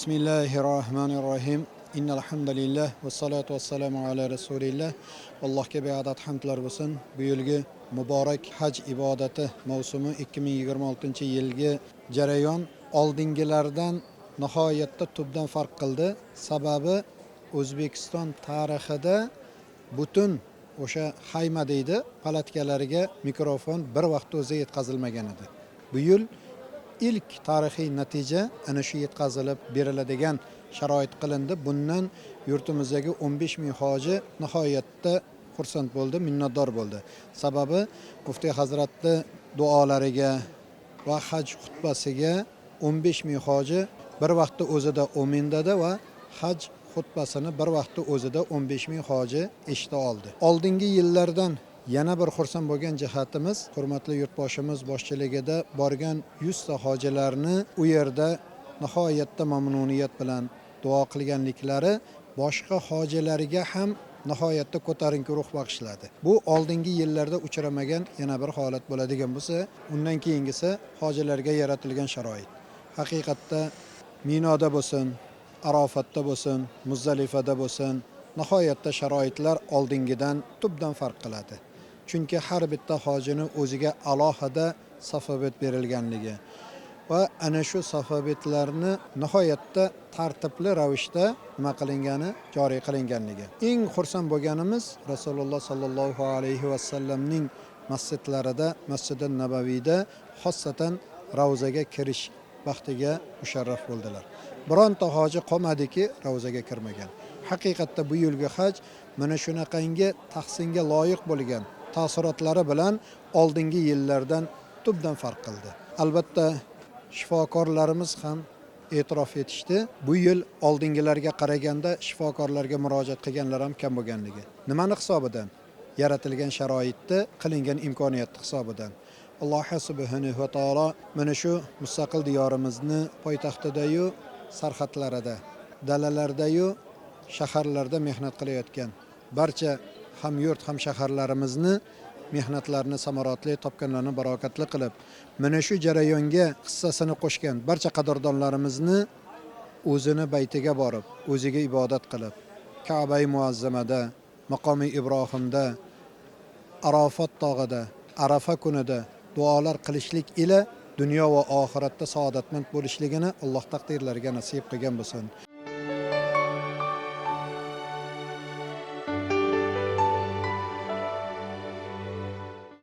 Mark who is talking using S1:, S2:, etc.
S1: Bismillahirrohmanirrohim. Innal hamdalillah va salatu vassalamu ala rasulillah. Allohga beadad hamdlar bo'lsin. Bu yilgi muborak haj ibodati mavsumi, 2026-yilgi jarayon oldingilardan nihoyatda tubdan farq qildi. Sababi, O'zbekiston tarixida butun o'sha hayma deydi, palatkalarga mikrofon bir vaqtda o'zida yetkazilmagan edi. Bu yil ilk tarixiy natija ana shu yetkazilib beriladigan sharoit qilindi. Bundan yurtimizdagi 15 ming hoji nihoyatda xursand bo'ldi, minnatdor bo'ldi. Sababi, muftiy hazratni duolariga va haj xutbasiga 15 ming hoji bir vaqtda o'zida omin dedi va haj xutbasini bir vaqtda o'zida 15 ming hoji eshita oldi. Oldingi yillardan yana bir xursand bo'lgan jihatimiz, hurmatli yurtboshimiz boshchiligida borgan 100 ta hojilarni u yerda nihoyatda mamnuniyat bilan duo qilganliklari boshqa hojilarga ham nihoyatda ko'tarinki ruh bag'ishladi. Bu oldingi yillarda uchramagan yana bir holat bo'ladigan bo'lsa, undan keyingisi hojilarga yaratilgan sharoit. Haqiqatda Minoda bo'lsin, Arofatda bo'lsin, Muzdalifada bo'lsin, nihoyatda sharoitlar oldingidan tubdan farq qiladi. Chunki har bitta hojini o'ziga alohida safobet berilganligi va ana shu safobetlarni nihoyatda tartibli ravishda nima qilingani, joriy qilinganligi. Eng xursand bo'lganimiz, Rasululloh sollallohu alayhi vasallamning masjidlarida, Masjidi Nabaviyda, xossatan ravzaga kirish baxtiga musharraf bo'ldilar. Bironta hoji qolmadiki, ravzaga kirmagan. Haqiqatda bu yilgi haj mana shunaqangi tahsinga loyiq bo'lgan taassurotlari bilan oldingi yillardan tubdan farq qildi. Albatta, shifokorlarimiz ham e'tirof etishdi, bu yil oldingilarga qaraganda shifokorlarga murojaat qilganlar ham kam bo'lganligi. Nimani hisobidan? Yaratilgan sharoitda, qilingan imkoniyatni hisobidan. Alloh subhanahu va taolo mana shu mustaqil diyorimizni poytaxtidayu sarhadlarida, dalalardayu shaharlarda mehnat qilayotgan barcha hamyurt, hamshaharlarimizni mehnatlarini samarodli, topganlarini barokatli qilib, mana shu jarayonga hissasini qo'shgan barcha qadrdonlarimizni o'zini baytiga borib, o'ziga ibodat qilib, Kabai muazzamada, maqomi Ibrohimda, Arofat tog'ida, Arafa kunida duolar qilishlik ila dunyo va oxiratda saodatmand bo'lishligini Alloh taqdirlariga nasib qilgan bo'lsin.